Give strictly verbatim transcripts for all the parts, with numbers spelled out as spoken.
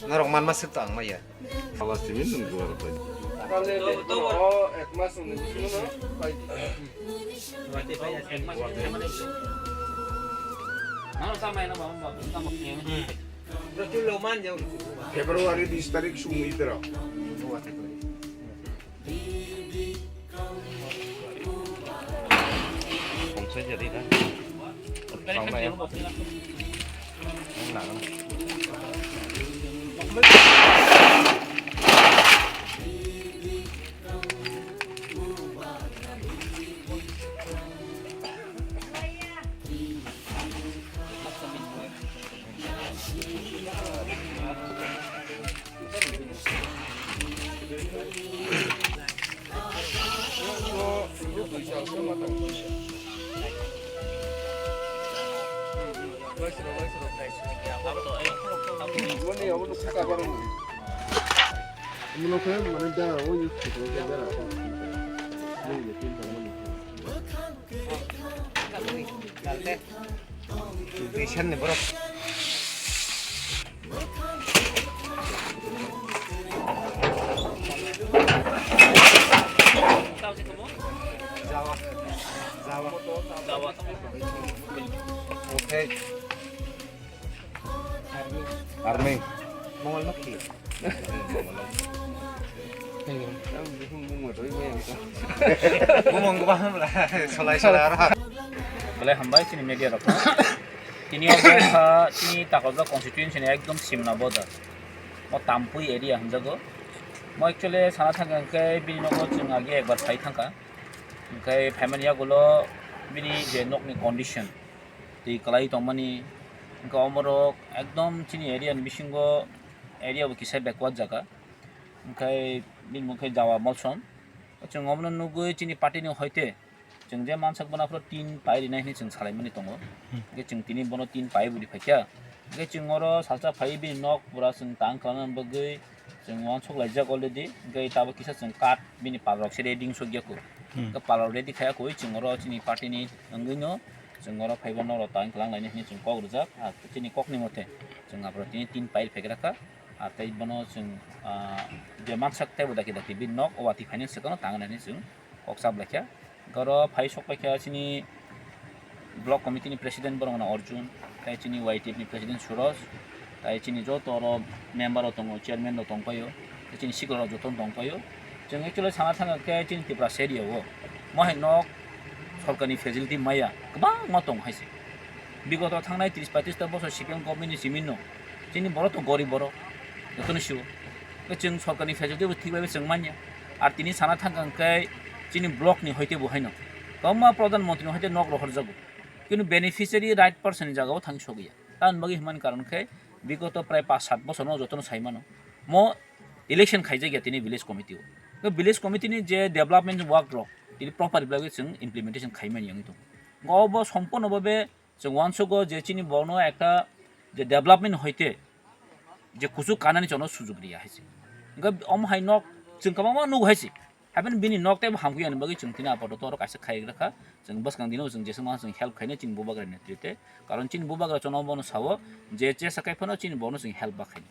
Norok manma sik to ang maya. Awas timi nung duar bai. February bis tarik sumi tero. Design ni borok. Jawa. Jawa. Okay. Army. Mongol Lokhi. Bumung gubang bla, solai solai aro. Belai hambai chini media rok. Tini o kha chini Takolba constituency ni ekdom simna border. O Tampui area hinjago. Mo actually sana thangkha hwnkhe bini nogo chwng agi ekbar phai thangkha. Hwnkhe phaimani yagulo bini je nokni condition, twi kwlai tongmani, hwnkhe omorok ekdom chini area ni bisingo, area bo kisa backward jaga, hwnkhe bini mung khe Jawa Molsom. Chwng omono nugwi chini party ni hoite chwng je mansak bono aphuru tin pai rinai hinwi chwng salaimani tongo. Hwnkhe chwng tini bono tin pai budi phaikha. Hwnkhe chwng oro salsa phai bini nok pura chwng tang khlana bagwi chwng uansuk laijak already. Hwnkhe tabuk kisa chwng card bini pal rok se ready wngsukyakho. Hwnkhe pal rok ready khaiya koi chwng oro chini party ni wngwino chwng oro phaiba nok rok tang kwlang lainai hinwi chwng kok rijak. Chini kokni mote chwng aphuru tini tin pai phaikraka. Ah, tei bono chwng, ah, je mansak teibo daki daki bini nok o watwi phainani swkangno tang nani chwng kok chap laikha. Oro phai sok paikha chini block committee ni president borok no Arjun, tei chini Y T F ni president Suraj, tei chini joto oro member rok tongo, chairman rok tongpaio, tei chini sikla rok joto tongpaio. Chwng actually sana thangkha khe chini Tripura se area o mohai nok sorkarni facility maya kwbangma tongo hai se. Bigoto thangnai tris paitris ta bosor C P M government ni simi no chini borok to gorib borok, jotono sio. Tei chwng sorkarni facility bo thik bai chwng manya. Ar tini sana thangkha hwnkhe chini block ni hoite bo haino kwbangma pradhan mantri ni hoite nok rohorjago. Kinu beneficiary right person ni jaga o thang sogya. Tamoni bagwi hwnmani karon khe bigoto prai pash sat bosor no jotono sai mano. Mo election khaijakya tini village committee o. Tei village committee ni je development work rok tini proper bagwi chwng implementation khaimani wngwi tongo. Obo sompurno bhabe chwng uansugo je chini borokno ekta je development hoite je kuchuk kanani chwngno sujuk riya hai se. Hwnkhe omo hai nok chwng kwbangma nugo hai se. Haibeno bini nok teibo hamkhe yani bagwi chwng tini apatot oro kaisa khai rwkha. Chwng bwskang dino chwng jeswk mano chwng help khaina chini bubagra ni netrite. Karon chini bubagra chwngno bono sao je chesa kai phano chini borokno chwng help ba khaina.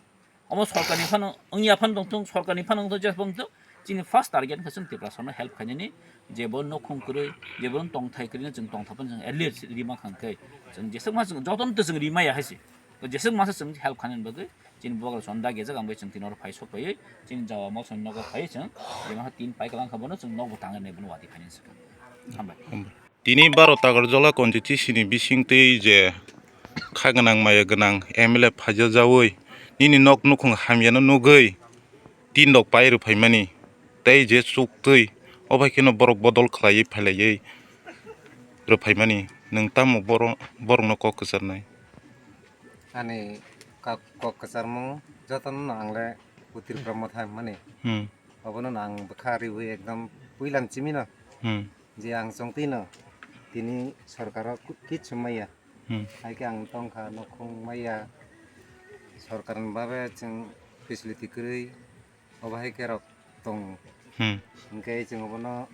Omo sorkarni phano wngya phano tongthung, sorkarni phano wngthung, je phano wngthung, chini first target wngkha chwng Tiprasano help khainani, je bo nokhung kwrwi, je bo tongthai kwrwino chwng tongthai phano chwng at least rima kha hwnkhe chwng jeswk ma chwng jotono to chwng rimaya hai se. Jeswk masa chwng help khainani bagwi chini bubagra chwng da gejak ang bai chwng tini oro phai sok phaiwi chini jaga mosoni nogo phaiwi chwng je masa tin pai kwlang kha bono chwng nokbo tangwi nai bono wadi khainani swkang. Hambai. Tini baro Takarjala constituency ni bisingtwi je kha gwnang maya gwnang M L A phaijajaui nini nok nukhung hamyano nugwi tin rok pai rwphaimani tei je chuktwi o bai kheno borok bodol khlaiwi phailaiwi rwphaimani nwng tamo boro-, borokno kok kwcharnai? Ani kok, kok kwcharmung jotono ang le Putir Brahma thang mani. Hmm. Obono ang bwkha riwi ekdom puilang chimino. Hmm. Je ang chongtwino tini sorkaro ku-, kichu maya. Hmm. Hai khe ang tongkha nokhung maya, sorkarni babe chwng facility kwrwi obo hai khe rok tongo. Hmm. Hwnkhe chwng obono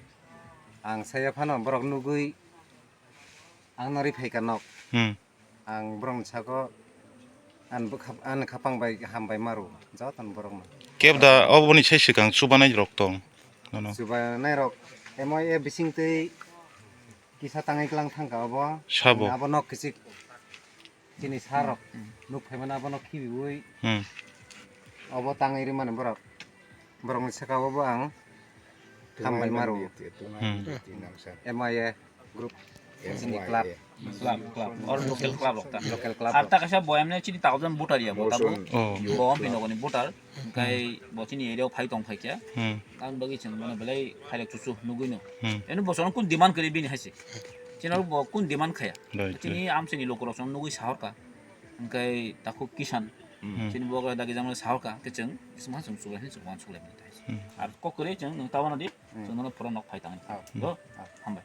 ang saya phano borok nugwi ang nari phaikha nok. Hmm. Ang borokni saka ani bwkha, ani khapang bai hambai maru jotono borokno. Kebda oboni sai swkang chubanai rok tong. Nono. Chubanai rok M I A bisingtwi kisa tangwi klang thangkha obo. Sabo. Abo nok kichik chini sir rok nuk phaimani abono khibiwi. Hmm. Obo tangwi rimani borok. Borokni saka obo ang hambai maru. Hmm. M I A group chini club. Club, club. Or local club rok ta. Local club. Ar ta kaisa bo emne chini takojon voter ya, bo tabo. Oh. Bo ompi nogoni voter. Kai bo chini area o phai tong phai kya. Hmm. Ang bagi chini mane belai phai lek chuchu nugui no. Hmm. Eno bo sono kun demand kari bini haise. Chini bo kun demand khaya. Right, chini right. Am chini lokorok sono nugui sahor ka. Kai takhuk kisan. Hmm. Chini bo dagi jamane sahor ka. Kecheng, kisma cheng chubai hin cheng wan chubai bini haise. Hmm. Ar kok kore cheng nung tawana di. Hmm. Cheng nono pura nok phai tang. Ah. Do, ah, hambai.